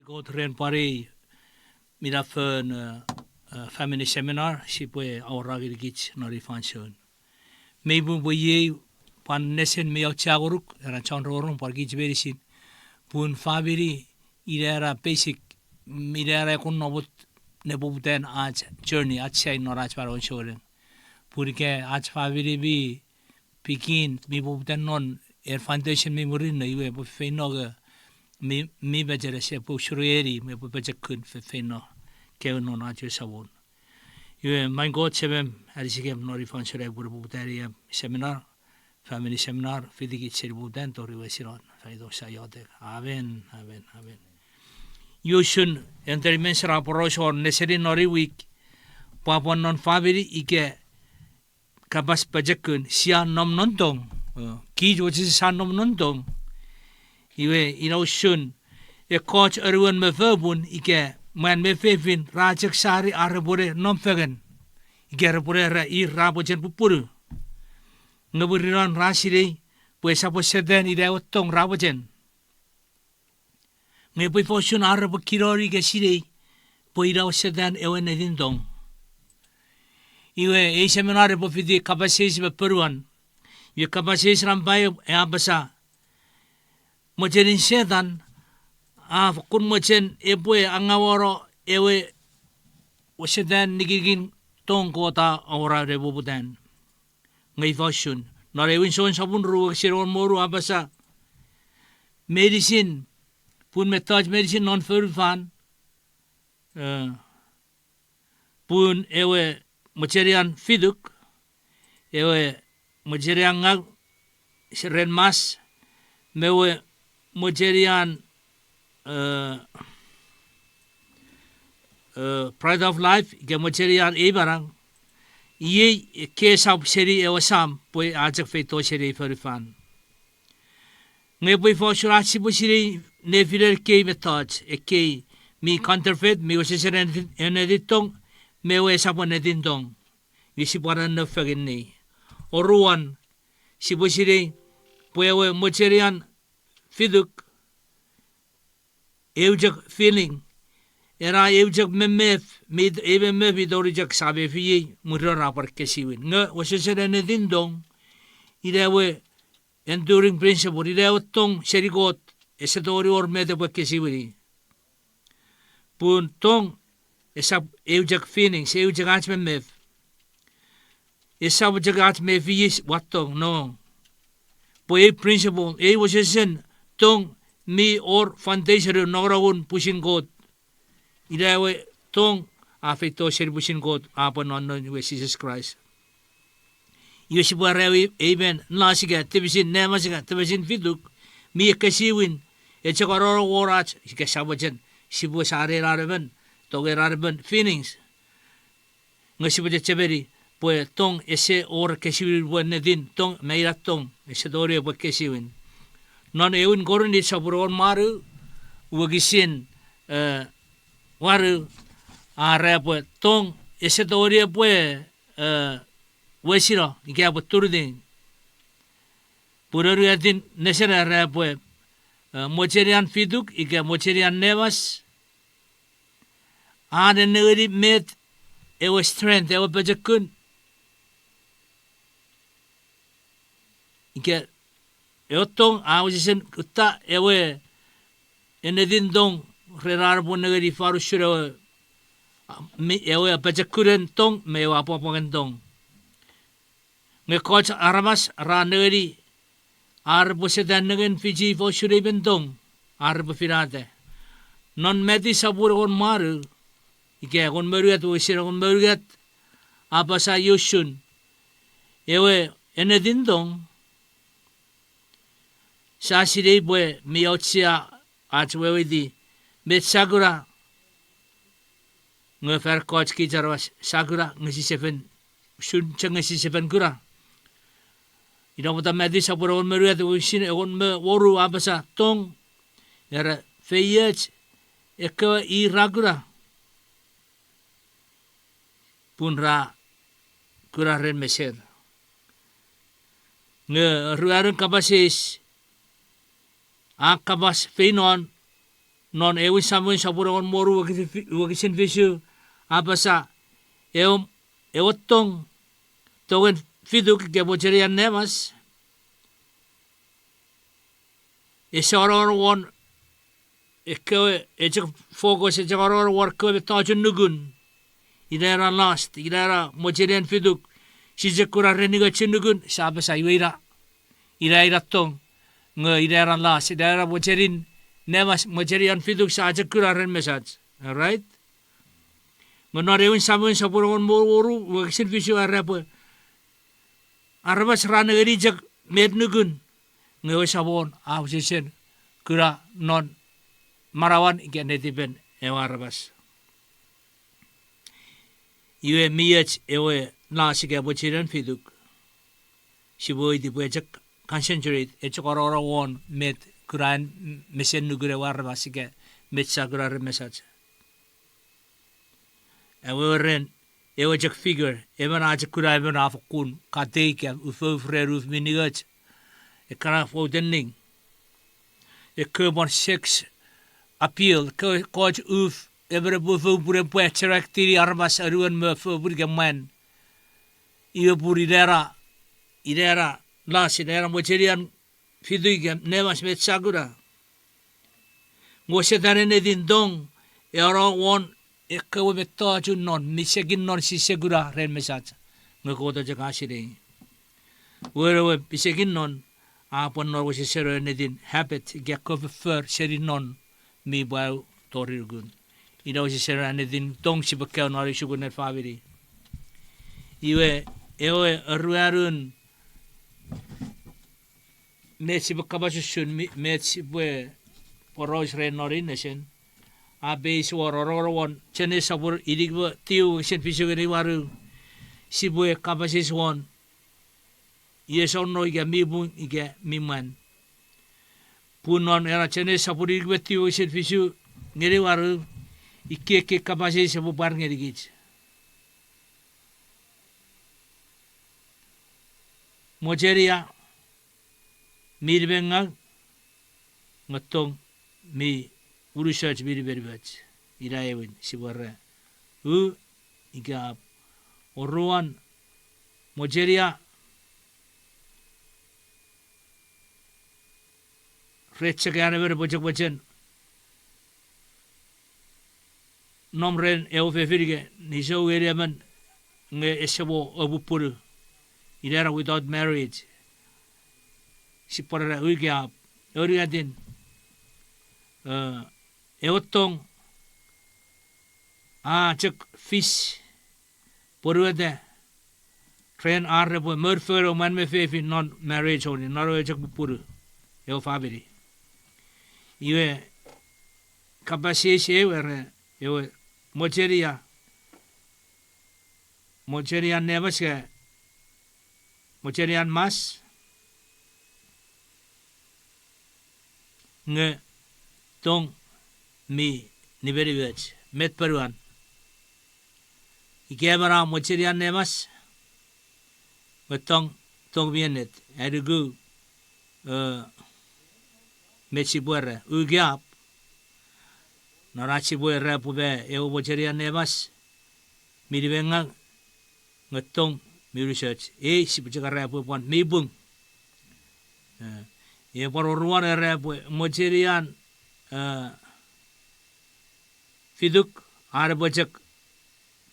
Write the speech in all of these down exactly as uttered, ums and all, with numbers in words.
Kot ren pwan ei minafon, eh, eh, family seminar sipwe awora ngenikich non ei fansoun. Mei pun pwe iei pwan nesen mi auchea ngonuk, ena chon rongorong pwan kich meinisin, pun famini ina ena basic, ina ena ekun namot nepoputan ach journey, ach sai non ach manauen souneng. Pun ika ach famini mi pikin, mi poputan non, ewe foundation mi murinno, iwe epwe feino nge mi, mi mecheres, epwe usun eni, me epwe pochokun feinfeino kewe non ach we Samon. Iwe, maing Kot, semem, anisikem non ei fansoun ai upwe poputa ei seminar, family seminar, fitikich seni poputan tori wesinon, fan itom sia iotek. Amen, amen, amen. Iwe usun, enter dimension a poraus won neseni non ei wik, pwapwan non famini ika kapas pochokun, sia nom non tong. Eh, kich wesen sia nom non tong. Iwe, ina usun, ekkoch anuon me fopun ika mwan me fefin ra chok sani ar repwene nom fengen. Ika repwene ra, ir ra mochen pupunu. Nge mwirin non ra sinei pwe esap Setan ina ewe tong ra mochen. Nge pwe ifa usun ar repwe kinoni ika sinei pwe ina ewe Setan ewe ennetin tong. Iwe ei seminar epwe fiti kapas eis me ponuan. Iwe kapas eis nampa eu a apasa, mochenin Setan a fokkun mochen epwe angawano ewe, ewe Setan nikinikin tong Kot a awora nepoputan. Nge ifa usun, non ewin Jon sopun ru wokisin engon me wonu a apasa, meinisin, pun mettoch meinisin non fonufan, eh, pun ewe mochenian fituk, ewe mochenian ngau, ren mas, me ewe mochenian, eh, eh, pride of life, ika mochenian ei manau, iei ekkei esap seni ewe Sam, pwe a chok feito seni ei fonufan. Nge pwe ifa usun ach sipwe sinei nefinen ekkei mettoch, ekkei mi counterfeit, mi wesewesen ennetin tong, me ewe esap ennetin tong. Iwe sipwe anonno fengeni. Oruan, sipwe sinei pwe ewe mochenian fituk, eu chok feeling. Ena eu chok memef, mi, ei memef mi tongeni chok sa mefiei, mwirin a pwan ekkesiwin. Nge wesewesen ennetin tong, ina ewe enduring principle, ina ewe tong seni Kot, ese tongeni wor met epwe ekkesiwini. Pun tong esap eu chok feelings, eu chok ach memef. Esap chok ach mefiei ua tong, no. Pwe ei principle, ei wesewesen tong mi wor foundation nongonongun pwisin Kot. Ina ewe tong a feito seni pwisin Kot, a pwe non Noun we Jises Kraist. Iwe sipwe era ewe, amen, nlas ika tipisin nemas ika tipisin fituk, mi ekkesiwin, e chok anongonong won ach, ika sa mochen, sipwe sani ena emon, tong ena emon feelings. Nge sipwe chechemeni pwe tong ese wor ekkesiwin pwe ennetin tong, me ina tong ese tongeni epwe ekkesiwin. Non ewin Korint sopun engon me wanu, wokisin, eh, wanu, a era pwe tong ese tongeni epwe, eh, wesino, ika epwe turutiw. Pun anuatin nesen a era pwe, eh, mochenian fituk, ika mochenian nemas, a nenengeni met ewe strength, ewe pochokun. Ika ewe tong a wesewesen kutta ewe ennetin tong ren ar repwe nengeni fan usun ewe, mi, ewe apochokunen tong me ewe apwangapwangen tong. Nge ekkoch aramas ra nengeni ar repwe Setan nengeni fichi ifa usun ei men tong ar repwe finata. Non Mati sopun engon me wanu, ika engon me unungat, wokisin engon me unungat, a apasa iei usun ewe ennetin tong, sia sinei pwe mi auchea ach weweiti met sia kuna, nge fan ekkoch kich aramas sia kuna nge sise fen, usun chok nge sise fen kuna. Ina pwata Mati sopun engon me unungat, wokisin engon me wonu a apasa tong, era feioch ekkewe ir ra kuna, pun ra kuna ren meser. Nge ruanun kapas eis, a kapas feinon, Non Ewin Samuel sopun engon me wonu wokisin fi-, wokisin fisu, a apasa, ewe, ewe tong, tongen fituk ika mochenian nemas, ese onongon won ekkewe, e chok focus, e chok onongon won ekkewe mettochun nukun. Ina ena lust, ina ena mochenian fituk, sise kuna ren ningochun nukun, sia apasa iwe ina, ina ena tong, nge ina ena lust, ina ena mochenin nemas, mochenian fituk sia chok kuna ren mesach. All right? Nge non Ewin Samuel sopun engon me wonu, wokisin fisu a era pwe, aramas ra nengeni chok met nukun, nge ewe Samon a wesewesen kuna non manauan ika netipen ewe aramas. Iwe mi och ewe lust ika mochenian fituk. Sipwe weweiti pwe e chok concentrate, e chok onongon won met kunaen mesen nukun ewe aramas ika met sia kuna ren mesach. Awewe ren, ewe chok figure, emon a chok kuna emon a fokkun katei ika ufouf ren uf mi ningoch, ekkana fouten ning. Ekkewe pwan sex appeal, ekkewe ekkoch uf, emon epwe ufouf pun epwe attract-ini aramas anuon me fopun ika mwan. Iwe pun ina ena, ina ena lust, ina ena mochenian fituk ika nemas met sia kuna. Nge ese tane ennetin tong, e onongon won ekkewe mettochun non, pisekin non sise kuna ren mesach. Nge Kot a chok a sinei. Wewen ewe pisekin non, a pwan non wesewesen ennetin habit, ika ekkewe foffor seni non, mi pwau tori nukun. Ina wesewesen ennetin tong sipwe kaeo non ei sukunen famini. Iwe, ewe aruanun met sipwe kapas usun, mi-, met sipwe poraus ren non ei nesen. A base won, onongon won, Genesis sopun inik me tiu wokisin fisu ngeni wanu, sipwe kapas eis won, iei souneng ika mi pung ika mi mwan. Pun non ena Genesis sopun inik me tiu wokisin fisu ngeni wanu, ikkei ekkei kapas eis epwe pwar ngenikich. Mochenia mi nimengau, nge tong mi unusoch mi nimenimoch. Ina ewin sipwe era, u ika ap. Oruan, mochenia, re chok an emon epwe chok mochen nom ren ewe fefin ika nisou ngeni emon nge ese mo pupunu. Ina ena without marriage. Sipwe era u ika ap. Aunungatin, eh, ewe tong a chok fis pwonueta ren ar repwe mour fengen ewe mwan me fefin non marriage o non ewe chok pupunu, ewe famini. Iwe kapas eis ewe era, ewe mochenia, mochenian nemas ika mochenian mas, nge tong mi nimenimoch, met ponuan. Ika emon a mochenian nemas, nge tong, tong mi ennet, ai nuku, eh, met sipwe era, u ika ap. Non ach sipwe era pwe me ewe mochenian nemas mi nimengau, nge tong mi unusoch. Ei sipwe chok era pwe pwan mi pung. Eh, e pwan oruan era pwe mochenian, eh, fituk, ar epwe chok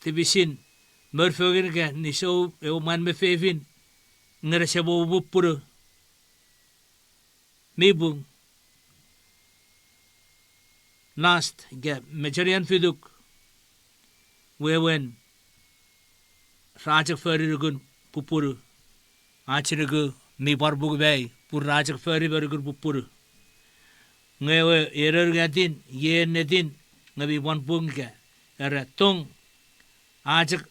tipisin mour fengen ika nisou ewe mwan me fefin, nge rese mo pupunu. Mi pung. Lust, ika mochenian fituk. Wewen, ra chok fori nukun pupunu. Ach nuku mi pwan pung mai, pun ra chok fori me nukun pupunu. Nge ewe, en aunungatin, iei ennetin, nge mi pwan pung ika, era tong, a chok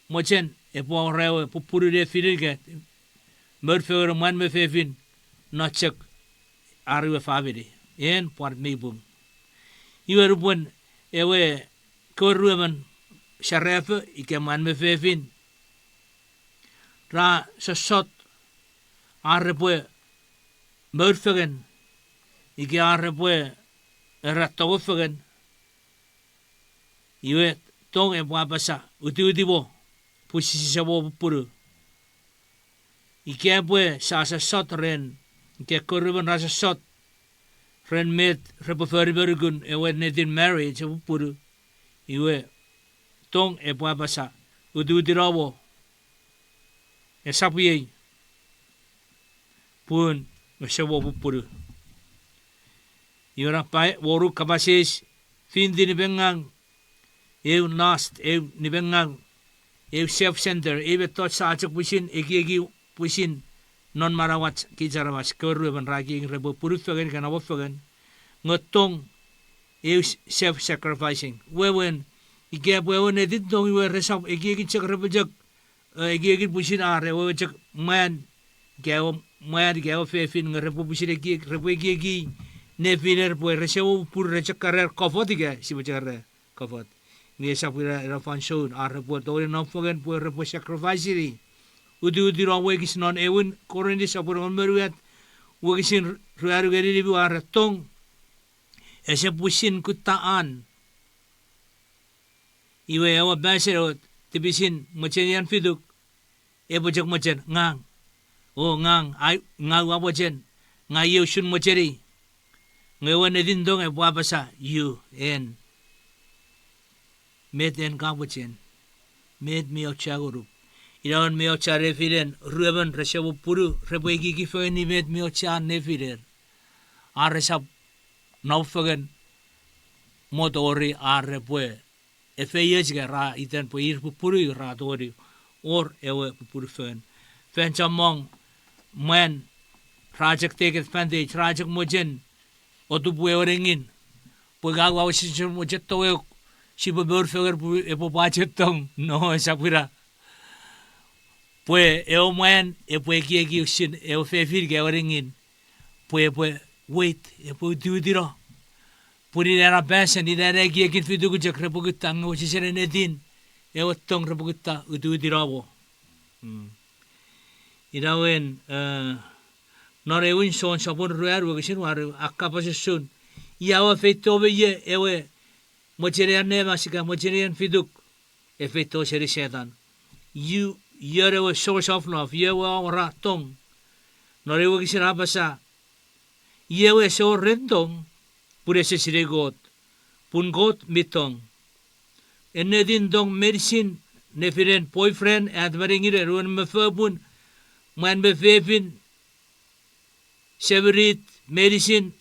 mochen epwe wor ewe pupunu nefinen ika mour fengen mwan me fefin, non chok ar we famini. En pwan mi pung. Iwe nupwen ewe kewe ruemon serafo ika mwan me fefin ra sossot ar repwe mour fengen ika ar repwe era tong fengen, iwe tong epwe apasa, witiwiti mo, pwisin sise mo pupunu. Ika pwe sa sossot ren, ika ekkewe ruemon ra sossot ren met repwe fori me nukun ewe netin marriage, epwe pupunu, iwe tong epwe apasa, witiwiti no mo, esap iei, pun ese mo pupunu. Iwe na pa wonu kapas eis, finti nimengaw, eu lust, eu nimengaw, eu self-centered, ei mettoch sa chok pwisin ekieki pwisin non manauach kich aramas, kewe ruemon ra ekieki repwe pupunu fengen ika namo fengen, nge tong eu self-sacrificing. Wewen, ika pwe ewe netin tong iwe resap ekieki chok repwe chok, e, ekieki pwisin ar ewe chok mwan, ika ewe mwan, ika ewe fefin nge repwe pwisin ekiek-, repwe ekieki nefiner pwe rese mo pupunu, re chok karer comfort ika sipwe chok karer comfort. Nge esap ina, ina fansoun ar repwe tongeni nom fengen pwe repwe sacrifice-ini. Witiwiti no wekis non ewin Korint sopun engon me unungat, wokisin ruanu ngeni nimu, are tong ese pwisin kutta an. Iwe ewe pasen ewe tipisin mochenian fituk, epwe chok mochen ngang. O ngang, ai, ngang ua mochen, ngang iei usun mocheni. Nge ewe netin tong epwe apasa, io, en. Met en ka mochen. Met mi auchea ngonuk. Ina en mi auchea nefinen ruemon rese mo pupunu, repwe ekieki fengeni met mi auchea nefiner. Ar resap nom fengen mo tori ar repwe efeioch ika ra iten pwe ir pupunu, ra tongeni wor ewe pupunu fengen. Fan chommong mwan ra chok take advantage, ra chok mochen otupu ewe nengin. Pwe ngang ua wesewesen mochen tongek, sipwe mour fengen pwe epwe pwache tong, no, esap ina. Pwe ewe mwan epwe ekieki usun ewe fefin ika ewe nengin, pwe epwe wait, epwe witiwiti no. Pun ina ena pasen, ina ena ekiekin fituk chok repwe kutta nge wesewesen ennetin ewe tong repwe kutta witiwiti no mo. Ina wen, e, non ewin Jon sopun ruanu wokisin wanu a kapas usun, ia we feito me ie ewe mochenian nemas ika mochenian fituk, e feito seni Setan. Ion ewe source of love, ie ewe awora tong. Non ewe wokisin a apasa, ie we ese wor ren tong, pun ese sinei Kot, pun Kot mi tong. Ennetin tong meinisin, nefinen boyfriend, at me nengin, ruemon me fopun, mwan me fefin, semirit meinisin,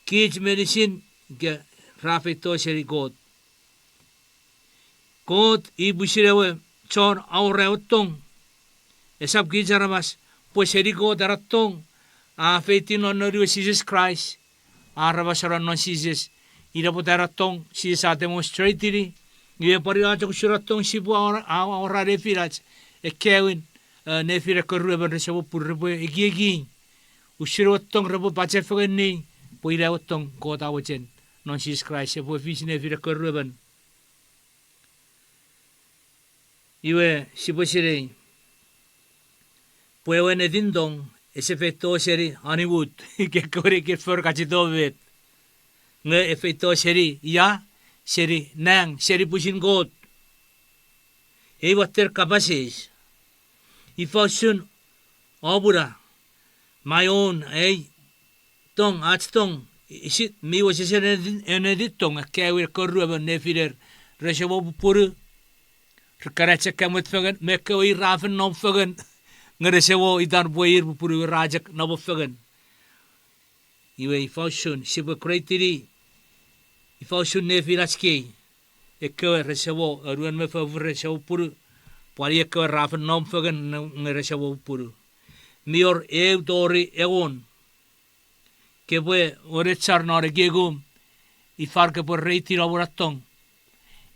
kich meinisin, ika ra feito seni Kot. Kot i pwisin ewe chon awora ewe tong. Esap kich aramas, pwe seni Kot ena tong a feiti non noun we Jises Kraist, a aramasono non Jises. Ina pwata ena tong Jises a demonstrate-ini, nge pwan ina chok usun ena tong sipwe awora, a-, awora nefinach, ekkewin, e, nefin ekkewe ruemon rese mo pupunu repwe ekieki usun ewe tong repwe pwache fengeni, pwe ina ewe tong Kot a mochen non Jises Kraist epwe fis nefin ekkewe ruemon. Iwe sipwe sinei pwe ewe ennetin tong ese feito seni honeymoon, ika ekkewe nengin for kachito met. Nge e feito seni ia, seni nang, seni pwisin Kot. Ei watten kapas eis. Ifa usun, opuna, my own, ei tong, ach tong, is it, mi wesewesen ennetin, ennetin tong, ekkewe ekkewe ruemon nefiner rese mo pupunu, re kan achek mwet fengen, me ekkewe ir ra fen nom fengen, nge rese mo itan pwe ir pupunu, ra chok nom fengen. Iwe ifa usun sipwe create-ini, ifa usun nefinach kei, ekkewe rese mo, anuon me foffor rese mo pupunu, pwan ekkewe ra fen nom fengen nge rese mo pupunu. Mi wor eu tori engon. Kopwe wenechar non ekiekum, ifan kopwe rate-ini omw ena tong.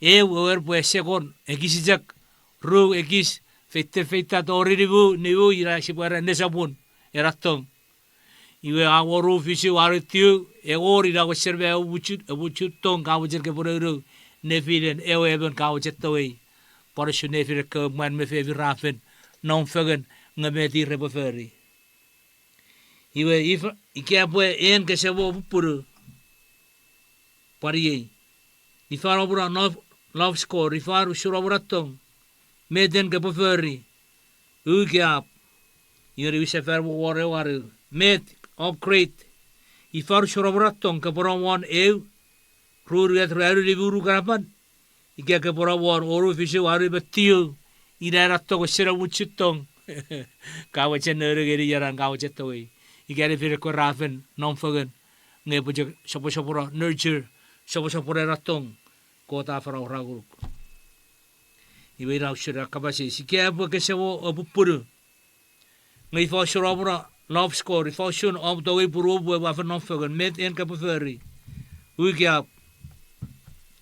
Eu, ewer pwe second, ekis chok, ru, ekis, feite feita tori nimu, nimu, ina sipwe era nesopun ena tong. Iwe a wonu, fisu, wanu, tiu, engon, ina wesen me ew muchun, ew muchun tong ka mochen kopwe nounou nefinen ewe emon ka mochen tongei. Pwan usun nefinen ekkewe mwan me fefin ra fen nom fengen nge met ir repwe fori. Iwe, ika pwe en kese mo pupunu, pwan iei. Ifa oupwe no, love score, ifa usun oupwe tong, met en kopwe fori, ika ap. Iwe niwin sefan me wone wanu, met, upgrade. Ifa usun oupwe tong, kopwe no won eu, ru, unungat, ruanu, nimu, ru, kanapan. Ika kopwe no won onu, fisu, wanu, me tiu, ina ena tong, ese ne muchun tong. Ka mochen nouni ngeni ena ka mochen tongei. Ika nefin ekkewe ra fen nom fengen, nge pwe chok soposopono, nurture, soposopono ena tong Kot a fen awora ngonuk. Iwe ina usun ena kapas eis, ika pwe kese mo pupunu, nge ifa usun oupwe no, love score, ifa usun oupwe tongei punuom pwe ua fen nom fengen, met en kopwe fori, ika ap.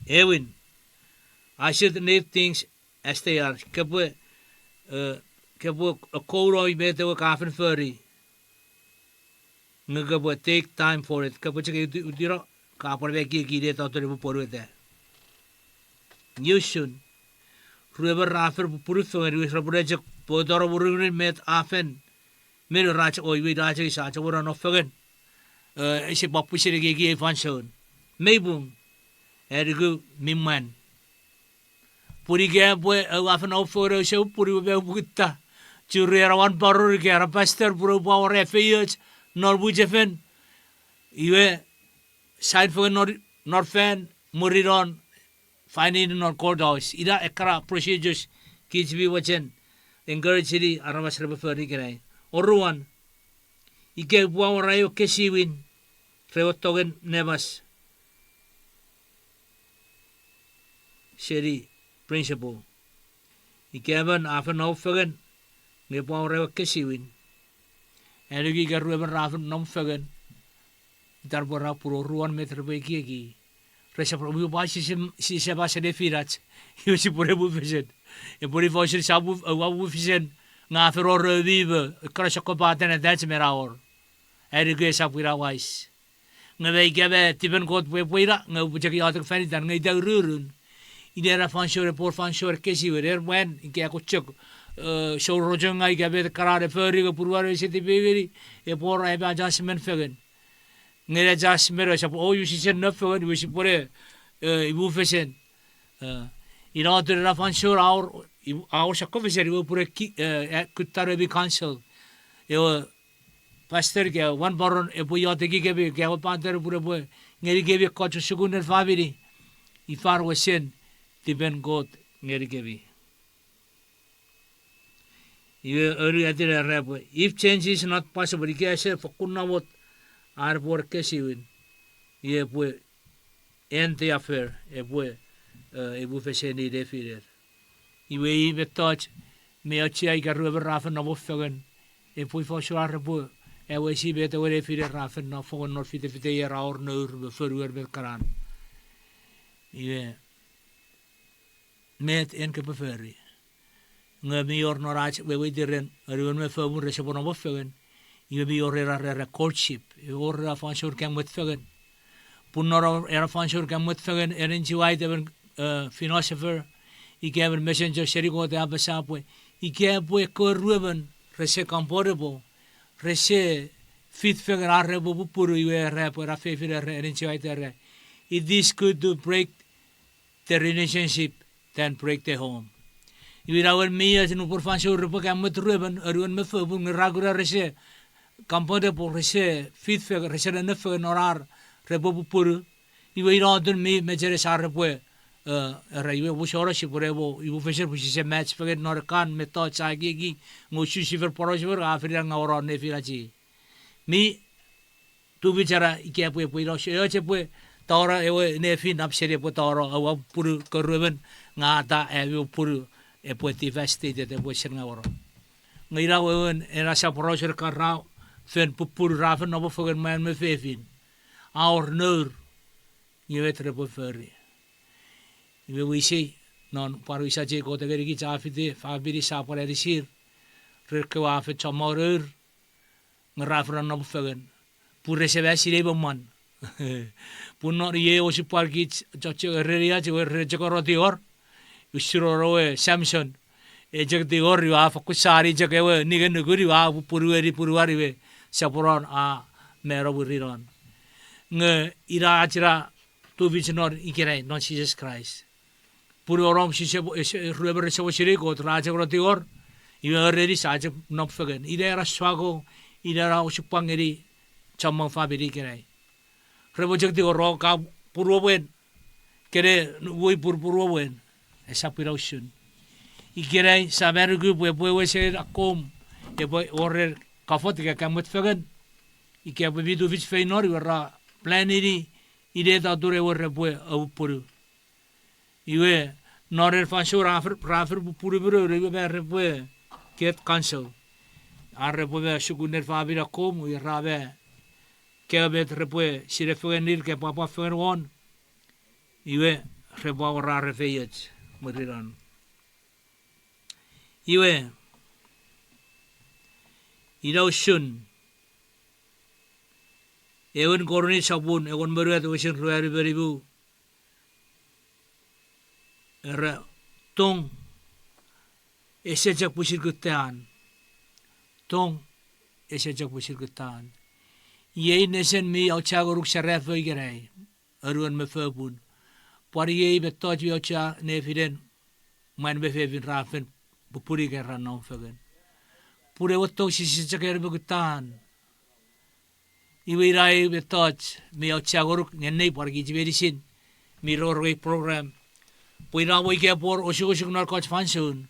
Ewin, I should leave things as they are. Kopwe, eh, kopwe akkounoi met ewe ka fen fori. Nge kopwe take time for it. Kopwe chok uti-, utino, ka pwan ekieki ne toton epwe pwonueta. Nge usun, ruemon ra fen pupunu fengen, iwe repwene chok pwotoro murinno met a fen, meni ra chok, o iwe ra chok, isa chok wona no fengen. Eh, ese pwan pwisin ekieki ei fansoun. Mei pung, aniku mi mwan. Pun ika pwe oua fen nom fengen, ouse pupunu, iwe mi pung ita. Churi ena wan paron ika ena pastor pun oupwe awora efeioch non mwichefen. Iwe, sign fengen non, non fan, mwirin non, final non courthouse. Ina ekkana procedures kich mi mochen encourage-ini aramas repwe fori ikenai. Oruan, ika pwe oupwe awora ewe kesiwin, re ewe tongen nemas seni principal. Ika emon a fen nom fengen, nge pwe a wor ewe kesiwin. Aniku ika ruemon ra fen nom fengen, itan pwe ra pun oruan met repwe ekieki. Resap, mi pwan sise, sise mas nefinach, iwe sipwene mufesen. Epwe ifa usun sa muf-, oua mufesen, nge a fen wor ewe mi mo, ekkana sokkopaten attachment a wor. Aniku esap ina wais. Nge me ika me tipen Kot pwe epwe ina, nge upwe chok iotek fan itan, nge ita ururun. Ina ena fansoun epwe wor fansoun kesiwin, er mwan, ika ekkoch chok, eh, sou rochonga ika met ekkana ne fori nge punuan ese tipeeu ngeni, epwe wor emon adjustment fengen. Nge ena adjustment esap, o, iwe sise nom fengen, iwe sipwene, eh, imufesen. Eh, ina atun ena fansoun a wor, i-, a wor sokkofesen, iwe pwene ki-, eh, eh, kuttano mi counsel. Ewe pastor ika wan paron epwe iotekikemi, ika ewe pater pun epwe ngenikemi ekkoch sukunen famini. Ifa wesen tipen Kot ngenikemi. Iwe onu atin era pwe, if change is not possible, ika ese fokkun namot ar epwe wor kesiwin, iwe epwe end the affair, epwe, eh, imufeseni nefiner. Iwe i mettoch, me auchea ika ruemon ra fen nom fengen, epwe ifa usun ar repwe awesi met ewe nefiner ra fen nom fengen non fitefite ier a wor nour me fonuer me kanan. Iwe, met en kopwe fori. Nge mi wor non ach weweiti ren anuon me fomon resap nom fengen, iwe mi wor ena re, re courtship, iwe wor ena fansoun ka mwet fengen. Pun non ena fansoun ka mwet fengen, Ellen G. White emon, eh, philosopher, ika emon messenger seni Kot a apasa pwe, ika pwe ekkewe ruemon rese comfortable, rese fit fengen ar repwe pupunu, iwe era pwe ena fefin era, Ellen G. White era, it is good to break the relationship than break the home. Iwe ina wewen mi och nupwen fansoun repwe ka mwet ruemon, anuon me fomon, nge ra kuna rese comfortable, rese fit fengen, rese nonnom fengen non ar repwe pupunu. Iwe ina atun mi mecheres ar repwe, eh, era iwe musoro sipwene mo imufesen pwe sise match fengen non ekkan mettoch sa ekieki, nge usun si fen poraus fengen, a fen ina ngaw won nefin ach. Mi tufichara ika pwe epwe ina usun, eoch epwe tano ewe nefin nap seni epwe tano oua pupunu kewe ruemon, nge ata ami pupunu epwe devastated, epwe sen ngaw won. Nge ina wewen ena sa poraus ren ekkan ra fen pupunu ra fen nom fengen mwan me fefin. A wor nour, iwe met repwe fori. Iwe wisei, non pwan wisach ei Kot a ngenikich a fiti famini sa pwan anisir, ren ekkewe a fen chommong nour, nge ra fen nom fengen. Pun rese ma sinei me mwan. Pun non iei osupwang kich chochok ereniach, ewe re chok ero tingor, usun ewe Samson. E chok tingor iwe a fokkun sani chok ewe ningen nukun iwe a punueni punuan iwe Soponon a mano mwirin non. Nge ina ach ina tufich non ikenai non Jises Kraist. Pun orom sise, ese, ruemon rese mo sinei Kot, ra chok no tingor, iwe oreni sa chok nom fengen. Ina ena struggle, ina ena osupwang ngeni chommong famini ikenai. Repwe chok tingor o ka punuom wen, kene woi pun punuom wen, esap ina usun. Ikenai sa manuku pwe epwe wesen akkom, epwe wor ren comfort ika ka mwet fengen, ika epwe mi tufich fein non, iwe ra plan-ini inet atun ewe repwe apupunu. Iwe, non ena fansoun ra fen, ra fen pupunu me noun, iwe ma repwe get counsel. Ar repwe ma sukun nen famini akkom, iwe ra ma kaeo met repwe sinei fengen ir ika pwapwa fengen won. Iwe, repwe awora ar feioch mwirin non. Iwe, ina usun, Ewin Korint sopun engon me unungat wokisin ruanu me nimu, era, tong ese chok pwisin kutta an. Tong ese chok pwisin kutta an. Iei nesen mi auchea ngonuk serafo ikenai, anuon me fopun. Pwan iei mettoch mi auchea nefinen mwan me fefin ra fen pupunu ika ra nom fengen. Pun ewe tong sise chok en me kutta an. Iwe ina eu mettoch mi auchea ngonuk ngeniei pwan kich meinisin mi rongorong ei program. Pwe ina mo ika epwe wor osukosuk non ekkoch fansoun,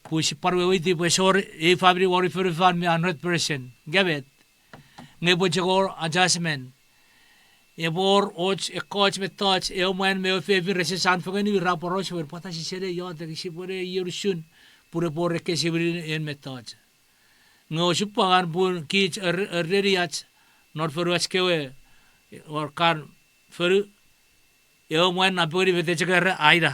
pwe sipwe pwan weweiti pwe ese wor ei famini won fonufan mi hundred percent. Ika met? Nge epwe chok wor adjustment. Epwe wor och ekkoch mettoch, ewe mwan me ewe fefin rese san fengeni, ra poraus wen, pwata sise ne iotek, sipwe ne ion usun, pun epwe wor ekkesiwinin ei mettoch. Nge osupwangan pun kich er-, ereniach non fonuach kewe, wor kan fonu, ewe mwan napengeni met e chok era, a ina.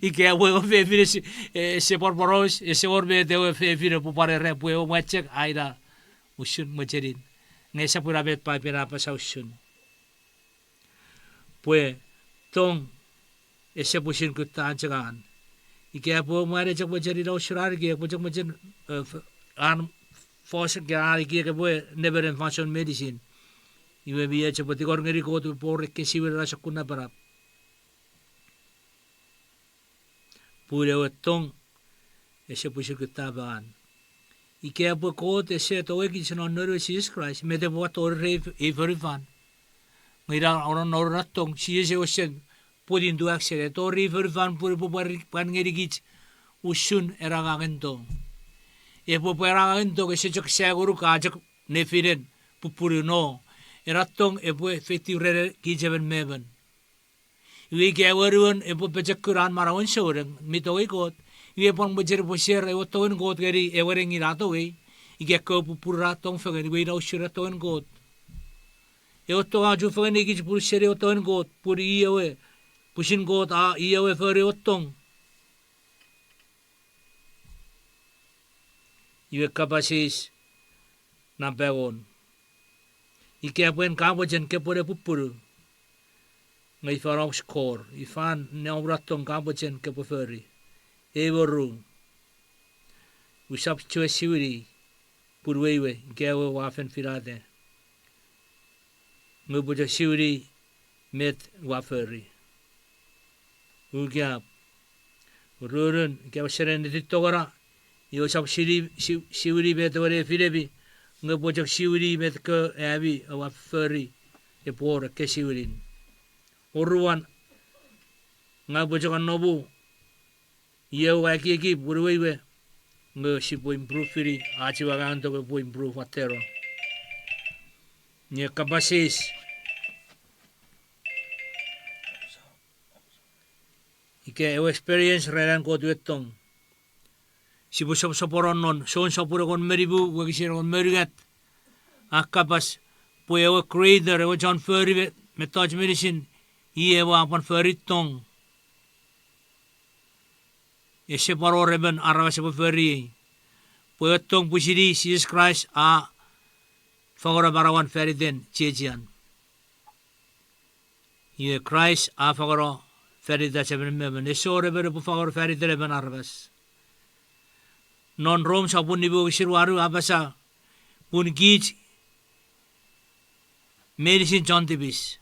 Ika pwe ewe fefin ese, ese pwan poraus, ese wor met ewe fefin epwe pwan era pwe ewe mwan chok, a ina, usun mochenin. Nge esap ina met Paipen a apasa usun. Pwe tong ese pwisin kutta an chok an. Ika pwe ewe mwan e chok mochen ina usun an ekiek, epwe chok mochen, e, f-, an fos ika an ekiek epwe nemenen fansoun meinisin. Iwe mi och epwe tingor ngeni Kot epwe wor ekkesiwin ena sokkun napanap. Pun ewe tong ese pwisin kutta an. Ika pwe Kot ese tongei kich non noun we Jises Kraist, met epwe tori rei ei fonufan? Nge ina, non noun ena tong, Jises ewe sen put into action, e tori fonufan pun epwe pwan, pwan ngenikich usun ena angangen tong. Epwe pwe ena angangen tong ese chok sa ngonuk a chok nefinen pupunu, no. Ena tong epwe feitiw ren kich emon me emon. Iwe ika ewe anuon epwe pochokun an manauen souneng mi tongei Kot, iwe pwan mochen epwe share ewe tongen Kot ngeni ewe nengin a tongei, ika ekkewe pupunu ra tong fengen, iwe ina usun ena tongen Kot. Ewe tong a chufengen ngeni kich pun seni ewe tongen Kot, pun i ewe, pwisin Kot a i ewe fori ewe tong. Iwe kapas eis nampa engon. Ika pwe en ka mochen kopwe ne pupunu, nge ifan om score, ifan ne om ena tong ka mochen kopwe fori? Ewe ru, usap chuen siwini pun weiwe ika ewe ua fen finata. Nge upwe chok siwini met ua fori. Ukap, ururun, ika ewe senen netitongena, iwe usap sini-, si-, siwini met ewe nefinemi, nge upwe chok siwini met ko ami oua fori, epwe wor ekkesiwinin. Oruan, ngang upwe chok anomu, iwe ua ekieki pun weiwe, nge sipwe improve-ini, ach ewe angangen tong epwe improve watteno. Nge kapas eis. Ika ewe experience ren an Kot we tong. Sipwe soposopono non Jon sopun engon me nimu, wokisin engon me unungat. A kapas, pwe ewe Creator, ewe chon fori me-, mettoch meinisin, i ewe a pwan fori tong. Ese pwan wor emon aramas epwe fori ei. Pwe ewe tong pwisin i Jises Kraist a fangeno manauan fan iten chiechian. Iwe Kraist a fangeno fan iten emon me emon. Ese wor emon epwe fangeno fan iten emon aramas. Non Rom sopun nimu wokisin wanu a apasa, Pun kich meinisin chon tipis.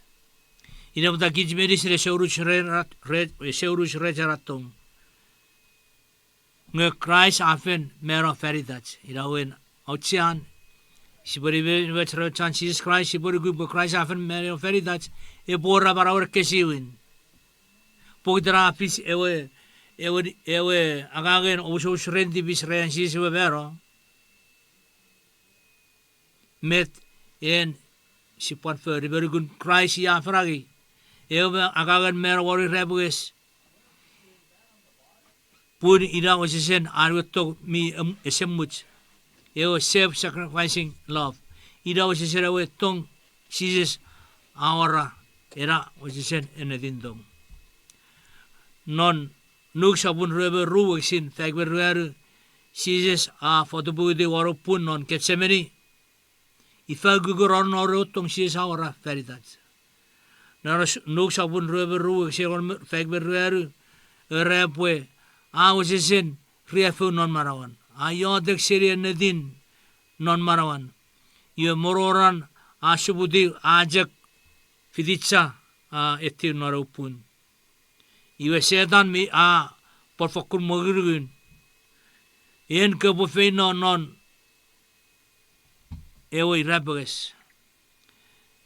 Ina pwata kich meinisin ese unuch re-, re-, ese unuch rech ena tong. Nge Kraist a fen mano fan itach. Ina wen auchean, sipwe nimenimoch ren auchean Jises Kraist, sipwe nuku pwe Kraist a fen mano fan itach, epwe wor manauer ekkesiwin. Pokiten a fis ewe, ewe, ewe angangen omusomus ren tipis ren Jises ewe mano. Met en sipwe pwan fori me nukun Kraist i a fen angei ewe angangen mano won irapenges. Pun ina wesewesen an we tong mi, em, esemuch. Ewe self-sacrificing love. Ina wesewesen ewe tong Jises a awora, ena wesewesen ennetin tong. Non Luk sopun rue me ru wokisin faik me ruanu, Jises a fotopwuti won ewe pwun non Ketsemeni. Ifa ukukun non ewe tong Jises a awora fan itach? Non Luk sopun rue me ru wokisin faik me ruanu, era pwe a wesewesen riaffou non manauan. A iotek seni ennetin non manauan. Iwe mororan a suputiw a chok fiticha, a etiw non ewe pwun. Iwe Setan mi a pwan fokkun mongungun. En kopwe feino non ewe irapenges?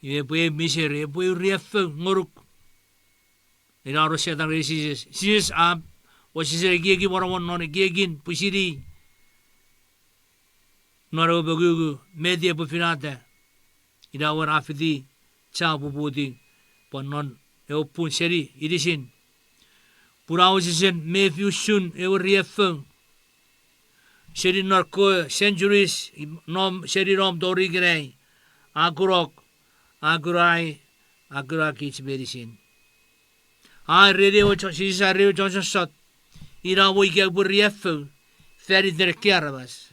Iwe epwe misery, epwe riaffou ngonuk. Ina ren Setan ngeni Jises. Jises a wesewesen ekieki monomon non ekiekin pwisin i non ewe mongungu met epwe finata. Ina wen a fiti cha pwupwuti pwan non ewe pwun seni inisin. Pun a wesewesen mefi usun ewe riaffou. Seni non ekkewe centuries, nom, seni nom tori ikenai, a kunok, a kunai, a kuna kich meinisin. A ereni ewe chon, Jises a ereni ewe chon sossot, ina mo ika upwe riaffou fan iten ekkei aramas,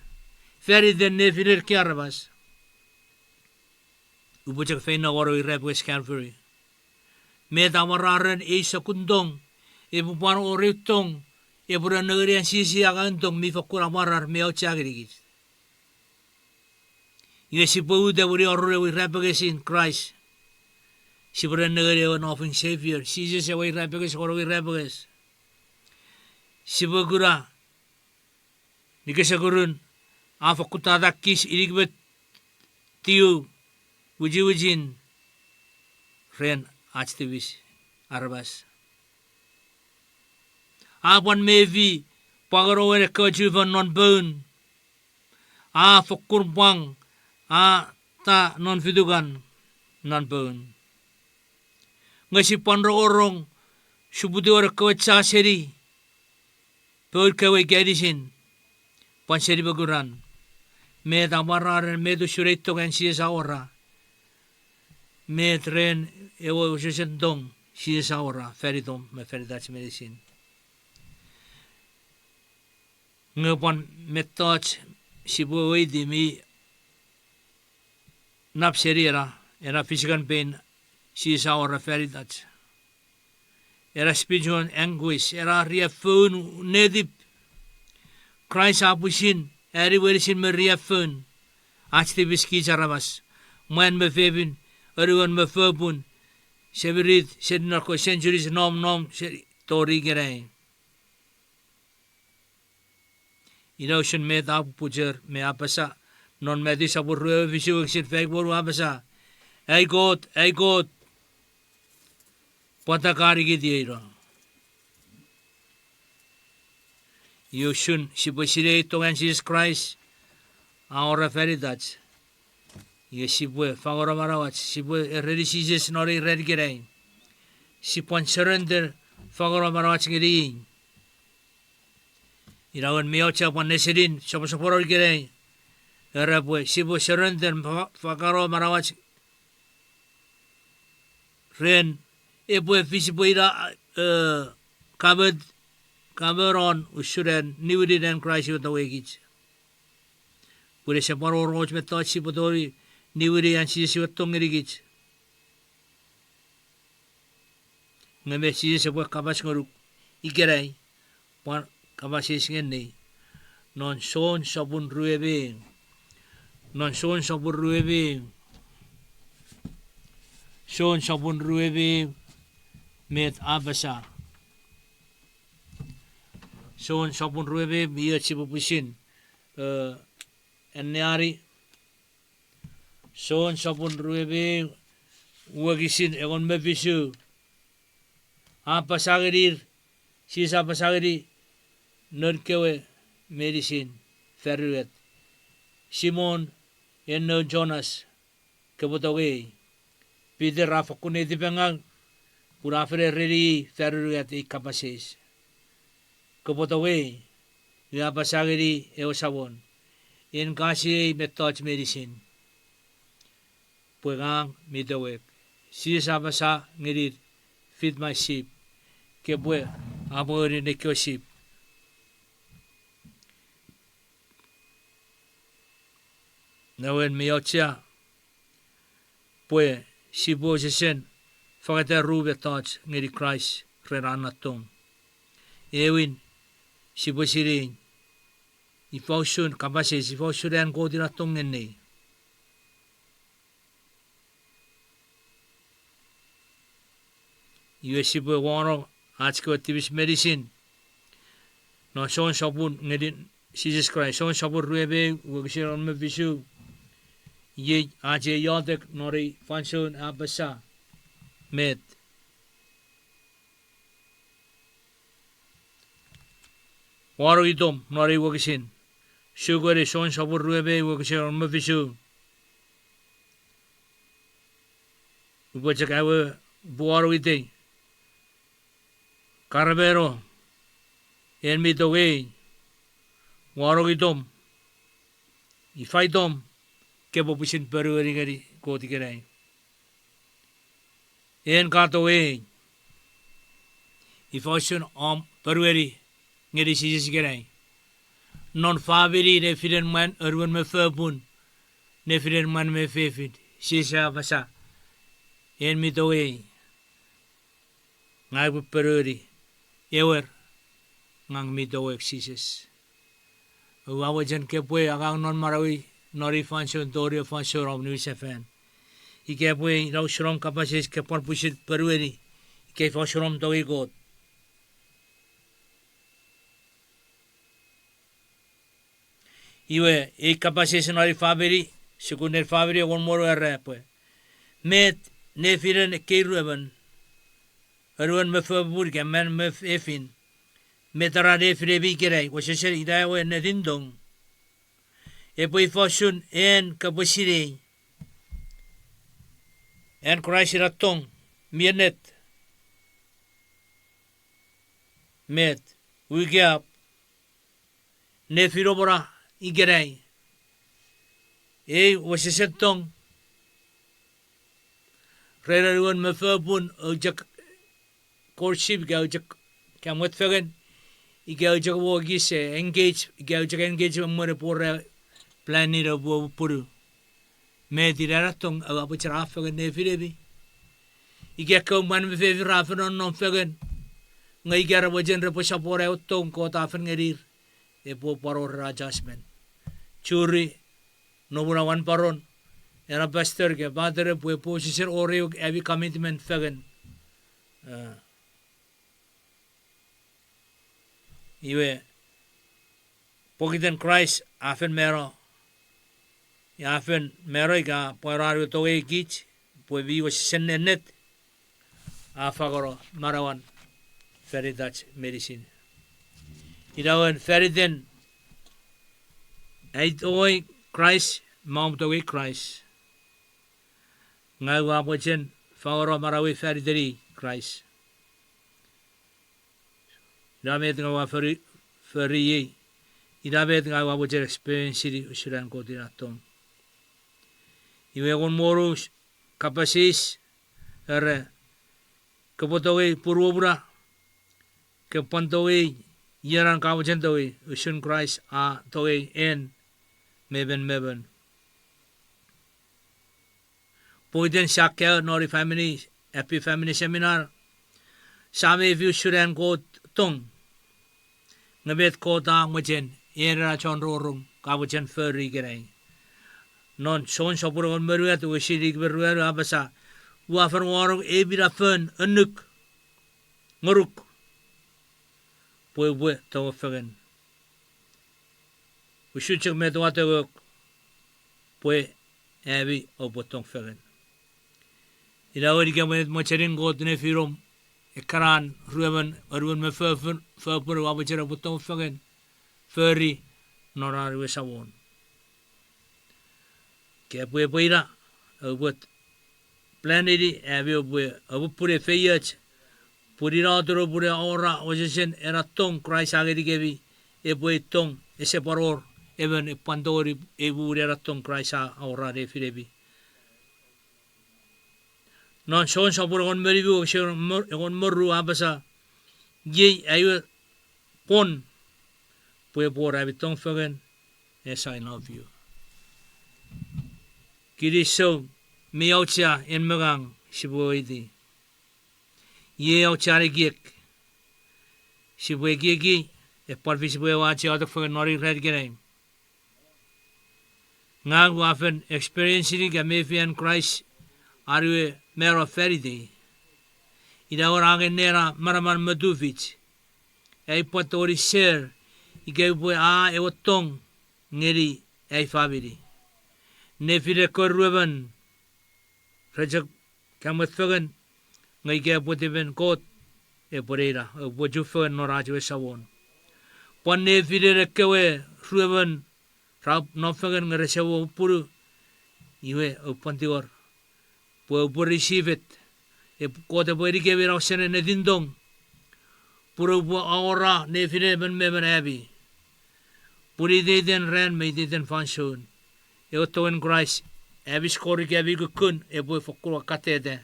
fan iten nefinen ekkei aramas, upwe chok feino won ewe irapenges Calvary. Met amwararen ei sokkun tong? Epwe pwan wor eu tong epwe nengeni an Jises angangen tong mi fokkun amwarar me auchea ngenikich. Iwe sipwe uta wini orun ewe irapengesin Kraist. Sipwe nengeni ewe nofoun Savior, Jises ewe irapenges won ewe irapenges. Sipwe kuna nikesekurun a fokkun tatakis inik me tiu wichiwichin ren ach tipis aramas. A pwan mefi pwangen ewe ekkewe chufon non poun. A fokkun pwang, a ta non fitukan non poun. Nge sipwe pwan rongorong suputiwen ekkewe cha seni poun kewe ika inisin, pwan seni mokuran. Met amwararen, met usun ei tong an Jises a awora? Met ren ewe wesewesen tong Jises a awora fan itom me fan itach meinisin? Nge pwan mettoch sipwe weweiti mi nap seni ena, ena physical pain Jises a awora fan itach. Ena spiritual anguish, ena riaffoun netip. Kraist a pwisin ani meinisin me riaffoun ach tipis kich aramas, mwan me fefin, anuon me fopun, semirit, seni non ekkewe centuries, nom, nom, seni tori ikenai. Ina usun met a pupuchor me apasa non Matiu sopun rue me fisu wokisin faik me wonu, apasa, Ai Kot, ai Kot, pwata ka nikitieino? Iwe usun sipwe sinei tong an Jises Kraist a awora fan itach, iwe sipwe fangeno manauach, sipwe ereni Jises non ei ran ikenai. Sipwe surrender, fangeno manauach ngeni i. Ina wen mi auchea pwan nesenin soposoponon ikenai, era pwe sipwe surrender, fa-, fangeno manauach ren epwe fis pwe ina, eh, kamet, kamenon usun an niwinin an Kraist ewe tong ngenikich. Pun ese pwan wor och mettoch sipwe tongeni niwini an Jises ewe tong ngenikich. Nge met Jises epwe kapas ngonuk ikenai, pwan kapas eis ngeniei non Jon sopun rue me ew, Non Jon sopun rue me, Jon sopun rue me, met a apasa. Jon sopun rue me, mi och sipwe pwisin, eh, anneani. Jon sopun rue me, wokisin engon me fisu. A apasa ngenir, Jises a apasa ngeni noun kewe meinisin fan unungat, Simon, en noun Jonas, kopwe tongei? Peter a fokkun netipengau, pun a fen ereni fan unungat ei kapas eis. Kopwe tongei? Iwe a apasa ngeni ewe Samon, en ka sinei mettoch meinisin, pwe ngang mi tongek. Jises a apasa ngenir, feed my sheep. Kopwe apwungeni nei kewe sip. Newen mi auchea pwe sipwe wesewesen fangeta ru mettoch ngeni Kraist ren an na tong. Ewin, sipwe sinei ifa usun kapas eis, ifa usun an Kot ina tong ngeniei. Iwe sipwe wanong ach kewe tipis meinisin non Jon sopun ngeni Jises Kraist, Jon sopun rue me ew, wokisin engon me fisu. Iei ach ei iotek non ei fansoun, a apasa, met wanong itom non ei wokisin. Sukeni Jon sopun rue me ew, wokisin engon me fisu. Upwe chok awe, upwe wanong itei. Karamano, en mi tongei, wanong itom, ifa itom, kopwe pwisin ponueni ngeni Kot ikenai. En ka tongei, ifa usun om ponueni ngeni Jises ikenai. Non famini nefinen mwan, anuon me fopun, nefinen mwan me fefin, Jises a apasa, en mi tongei, ngang upwe ponueni, ewer, ngang mi tongek Jises. Ua mochen kopwe angang non manauei non ei fansoun tori ei fansoun om niwinsefan. Ika epwe ina usun om kapas eis, kopwe pwan pwisin ponueni ika ifa usun om tongei Kot. Iwe, ei kapas eis non ei famini, sukunen famini engon me wonu era pwe, met nefinen ekkei ruemon, anuon me fopun ika mwan me fefin, met ra nefinemi ikenai, wesewesen ina ewe ennetin tong, epwe ifa usun en kopwe sinei an Kraist ina tong mi ennet? Met, wikap, nefinomona ikenai, ei wesewesen tong ren anuon me fopun, ou chok courtship ika ou chok, ka mwet fengen, ika ou chok mo ekis engage, ika ou chok engage me mwen epwe wor planning epwe pupunu. Met ina ena tong, oua mochen a fengen nefinemi? Ika ekkewe mwan me fefin ra fen nonnom fengen, nge ika ra mochen repwe sopweno ewe tong Kot a fen ngenir, epwe pwan wor ena adjustment. Churi, nomuna wanporon, ena pastor ika pater epwe, epwe wesewesen wor ewe ami commitment fengen. Eh, iwe, pokiten Kraist a fen mano, a fen mano ika pwan an we tongei kich pwe mi wesewesen ennet, a fangeno manauan fan itach meinisin. Ina wen fan iten ai tongei Kraist, me om tongei Kraist. Ngang ua mochen fangeno manauei fan iteni Kraist. Ina met ngang ua fori, fori ei. Ina met ngang ua mochen experience-ini usun an Kot ina tong. Iwe engon me wonu, kapas eis, era, kopwe tongei punuomuna, kopwe pwan tongei ienan ka mochen tongei, usun Kraist a tongei en me emon me emon. Pokiten sia kaeo non ei famini, Happy Family Seminar, sia mefi usun an Kot tong. Nge met Kot a mochen, en ena chon rongorong ka mochen fori ikenai. Non Jon sopun engon me unungat wokisin inik me ruanu a apasa, ua fen wanong ei minafon annuk ngonuk pwe upwe tong fengen. Usun chok met ua tongok pwe ami oupwe tong fengen. Ina ewe ika mwen mochenin Kot nefinom, ekkanan ruemon, anuon me fofon, fopun ua mochen oupwe tong fengen, fori non an we Samon. Ke pwe epwe ina, oupwe plan-ini ami oupwe, oupwe pune feioch, pun ina otun oupwe awora wesewesen ena tong Kraist a ngenikemi, epwe ei tong ese pwan wor emon epwe pwan tongeni ei muun ena tong Kraist a awora nefinemi. Non Jon sopun engon me nimu wokisin engon me ru a apasa, iei ai we pwon pwe epwe wor ami tong fengen, as I love you. Kinisou mi auchea en me ngang sipwe weweiti. Iei auchean ekiek. Sipwe ekieki, epwe pwan fis sipwe ewe ach iotek fengen non ei ran ikenai. Ngang ua fen experience-ini ika mefi an Kraist an we mano fan itei. Ina ewe a nge nena manaman me tufich. Ai pwan tongeni share ika upwe a ewe tong ngeni ai famini. Nefinen ekkewe ruemon re chok kamwet fengen, nge ika epwe tipen Kot, epwe neina, epwe chufengen non ach we Samon. Pwan nefinen ekkewe ruemon ra nom fengen nge rese mo pupunu, iwe oupwe pwan tingor pwe oupwe receive it. Ep-, Kot epwe ngenikemi ena ausening netintong pun oupwe awora nefinen emon me emon ami. Pun iteiten ran me iteiten fansoun, ewe tongen Kraist, ami skorika ami kukkun epwe fokkun akkateta.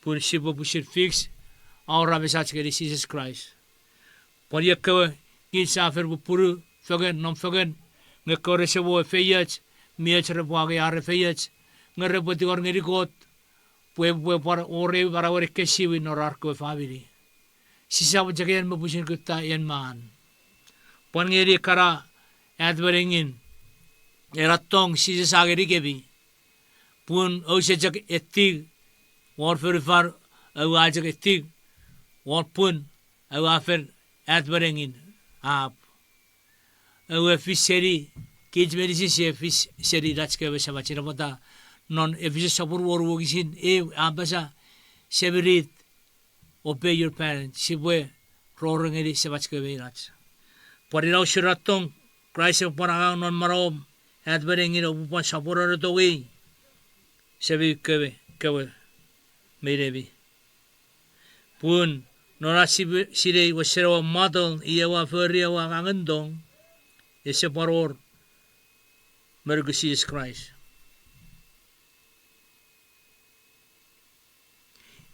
Pun sipwe pwisin fix awora mesach ngeni Jises Kraist. Pwan ekkewe kich sia fen pupunu fengen, nom fengen, nge ekkewe rese mo feioch, mi och repwe angei ar feioch, nge repwe tingor ngeni Kot pwe epwe pwan wor eu manauen ekkesiwin non ar kewe famini. Sisap chok en me pwisin kutta en man. Pwan ngeni ekkana at me nengin, ena tong Jises a ngenikemi. Pun ouse chok etik won fonufan, oua chok etik won pun, oua fen at me nengin, ap. Oua fis seni, kich meinisin sia fis seni inach kewe samach. Ina pwata non Efisus sopun wonu wokisin eu a apasa, semirit, obey your parents, sipwe rongorong ngeni semach kewe me inach. Pwan ina usun ena tong Kraist epwe pwan angang non manauom, at me nengin oupwe pwan sopweno ne tongei semei kewe, kewe me inemi. Pun non ach sipwe sinei wesen ewe model iei ua fori ewe angangen tong, ese pwan wor me nukun Jises Kraist.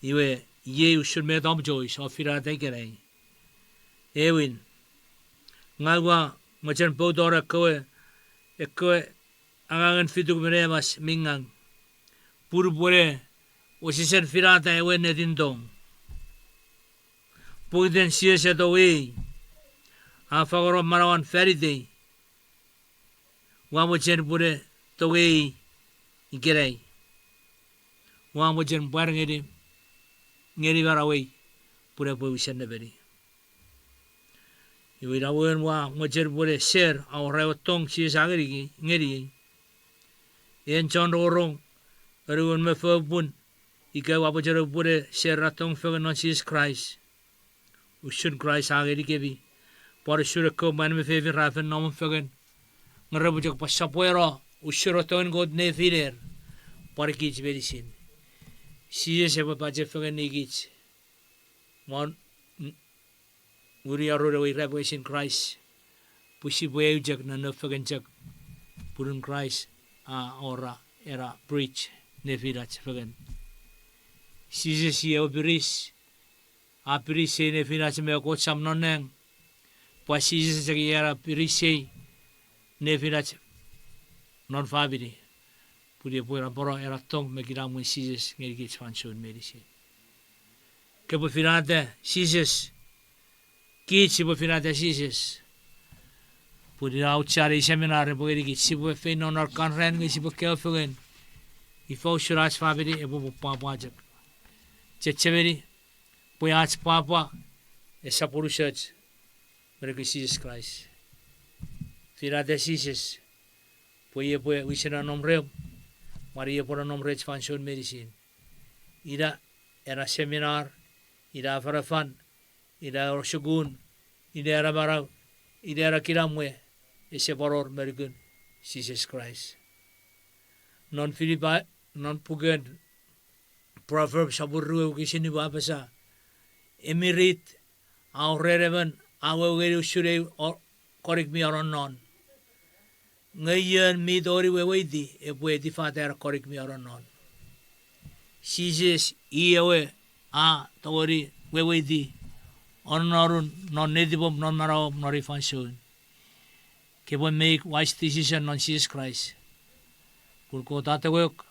Iwe, iei usun met om choice, o finata ikenai. Ewin, ngang ua mochen poutor ekkewe, ekkewe angangen fituk me nemas mi ngang. Pun upwene wesesen finata ewe netintong. Pokiten Jises a tongei, a fangeno manauan fan itei. Ua mochen pwene tongei ikenai. Ua mochen pwar ngeni, ngeni manauei pwe epwe wisen nemeni. Iwe ina wewen ua mochen pwene share awora ewe tong Jises a ngeni, ngeniei. En chon rongorong, anuon me fopun, ika ua mochen pwene share ena tong fengen non Jises Kraist. Usun Kraist a ngenikemi. Pwan usun ekkewe mwan me fefin ra fen nom fengen, nge repwe chok pwan sopweno usun ewe tongen Kot nefiner. Pwan kich meinisin. Jises epwe pache fengen ngeni kich. Mwan, n-, nguni arun ewe irapengesin Kraist. Pwe sipwe eu chok non nofengen chok. Pun Kraist a awora ena bridge nefinach fengen. Jises i ewe piris, a pirisei nefinach me Kot Sam non nang, pwan Jises chok i ena pirisei nefinach non famini. Pun epwe napeno ena tong me kinamwen Jises ngenikich fansoun meinisin. Kopwe finata Jises, kich sipwe finata Jises. Pun ina auchean ei seminar epwe ngenikich sipwe feino non ran nge sipwe kaeo fengen ifa usun ach famini epwe pwapwa chok. Chechemeni pwe ach pwapwa esap unusoch me nukun Jises Kraist. Finata Jises pwe i epwe wisen nom remw, mwan i epwe nom rech fansoun meinisin. Ina ena seminar, ina afanafan, ina osukun, ina ena manau, ina ena kinamwe, ese pwan wor me nukun Jises Kraist. Non Filipai, non puken Proverbs sopun rue wokisin nimu a apasa, emirit a uren emon a wewe ngeni usun ei konik mi anonnon. Nge ion mi tongeni weweiti epwe etifata ena konik mi anonnon. Jises i ewe a tongeni weweiti anonnonun non netipom, non manauom, non ei fansoun. Kepwe make wise decision non Jises Kraist. Pun Kot a tongok,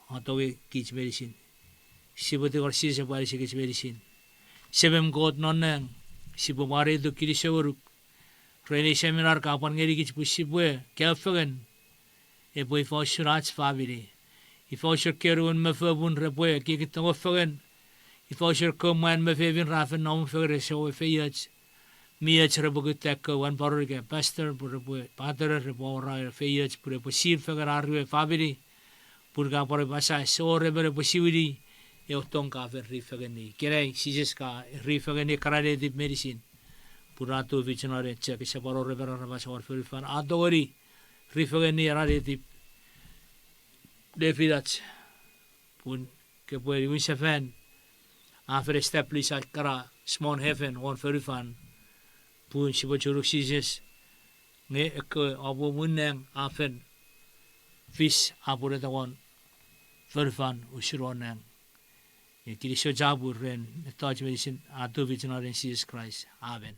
a tongei kich meinisin. Sipwe tingor Jises epwe anisikich meinisin. Semem Kot non nang, sipwe mwareituk kinisou ngonuk ren ei seminar ka pwan ngenikich pwe sipwe kaeo fengen epwe ifa usun ach famini, ifa usun ekkewe ruemon me fopun repwe ekieki tongo fengen, ifa usun ekkewe mwan me fefin ra fen nom fengen ese wor feioch mi och repwe kutta ekkewe wanporon ika pastor pwe repwe patere repwe awora feioch pun epwe siwin fengen ar we famini. Pun ka pwan apasa ese wor emon epwe siwini ewe tong ka fen ri fengeni. Ikenai Jises ka ri fengeni ekkana netip meinisin, pun a tufich non en chok, ese pwan wor emon aramas won fonufan a tongeni ri fengeni ena netip nefinach. Pun kopwe niwin sefan a fen establish ekkana small heaven won fonufan, pun sipwe chonuk Jises, nge ekkewe apupunuan nang a fen fis a pureta won fonufan usun won nang. Nge kinisou chapur ren mettoch meinisin, a tufich non en Jises Kraist, amen.